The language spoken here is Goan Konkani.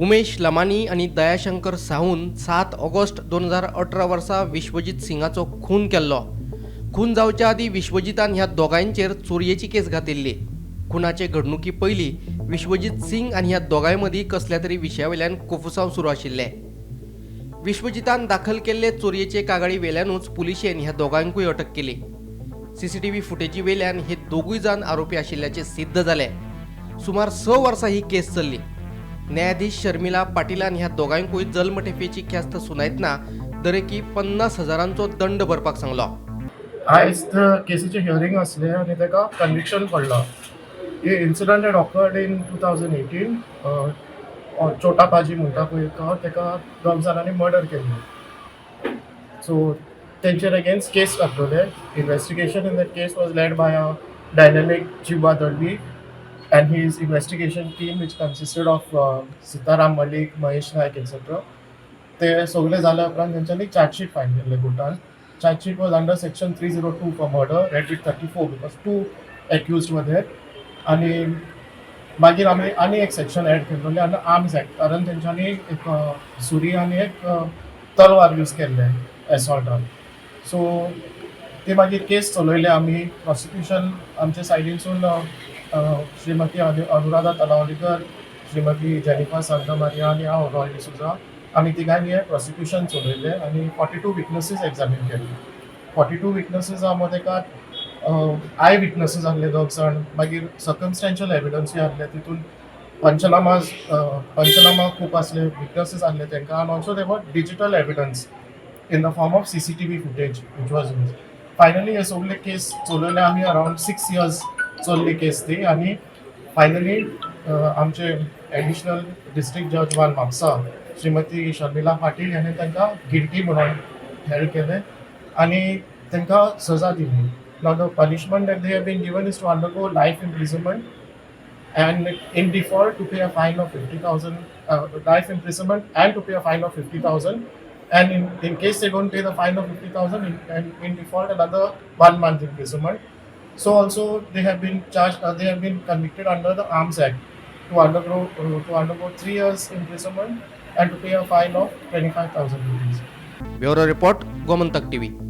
उमेश लमानी आनी दयाशंकर साहून 7 ऑगस्ट 2018 वर्सा विश्वजीत सिंगाचो खून केल्लो. खून जावच्या आदीं विश्वजितान ह्या दोगांयचेर चोरयेची केस घातिल्ली. खुनाचे घडणुकी पयलीं विश्वजीत सिंग आनी ह्या दोगांय मदीं कसल्या तरी विशया वयल्यान कोफुसांव सुरू आशिल्लें. विश्वजितान दाखल केल्ले चोरयेचे कागाळी वेल्यानूच पुलिशेन ह्या दोगांकूय अटक केली. सीसीटीव्ही फुटेजी वेल्यान हे दोगूय जाण आरोपी आशिल्ल्याचें सिद्ध जालें. सुमार 6 वर्सां ही केस चल्ली. न्यायाधीश शर्मिला पाटिलान ह्या दोगांकूय जल्मठेपेची ख्यास्त सुनायतना दरेकी 50 हजारांचो दंड भरपाक सांगलो. आयज त्या केसीचें हियरींग आसलें आनी ताका कन्विक्शन पडलां. हे incident had occurred in 2018. चोटा पाजी म्हणटा पळय तो, ताका दोग जाणांनी मर्डर केल्लो. सो तेंचेर अगेन्स्ट केस घातलेले. Investigation in that case was led by a dynamic Jiva Dalvi and his investigation team, which consisted of Sitaram Malik, Mahesh Naik, etcetera. ते सगळे जाल्या उपरांत तेंच्यांनी चार्जशीट फायल केल्ले कोर्टान. Charge sheet was under section 302 for murder read with 34 because two accused were there. आणि मागीर आमी आनी एक सेक्शन ऍड केल्ले अंडर आर्म्स एक्ट, कारण तेंच्यांनी एक सुरी आनी एक तलवार यूज केल्ले एसॉल्टान. सो ते मागीर केस चलयले आमी. प्रोसिक्युशन आमच्या सायडीनसून श्रीमती अनुराधा तलावलीकर, श्रीमती जेनिफा सांतामारिया आनी हांव रॉय डिसोजा, आमी तिगांनी हें प्रोसिक्युशन चलयलें आनी 42 विटनसीस एग्जामीन केले. 42 विटनसीस मदें एका I witnesses आहले दोग जाण, मागीर सर्कमस्टेन्शियल एविडन्सूय आहले. तितून पंचनामा खूब आसले, विटनसीस आहले तांकां आनी also there were digital evidence in the form of CCTV footage which was used. Finally हे सगळे केस चलयले आमी. अरावंड 6 इयर्स चल्ली केस ती आनी फायनली आमचे एडिशनल डिस्ट्रिक्ट जज वन म्हापसा, श्रीमती शर्मिला पाटील हाणें तांकां गिल्टी म्हणून हेल्ड केलें आनी तांकां सजा दिली. Now the punishment that they have been given is to undergo life imprisonment and in default to pay a fine of 50,000, life imprisonment and to pay a fine of 50,000, and in case they don't pay the fine of 50,000 and in default, another one month imprisonment. So also they have been charged, they have been convicted under the Arms Act to undergo 3 years imprisonment and to pay a fine of 25,000 rupees. Bureau report, Gomantak TV.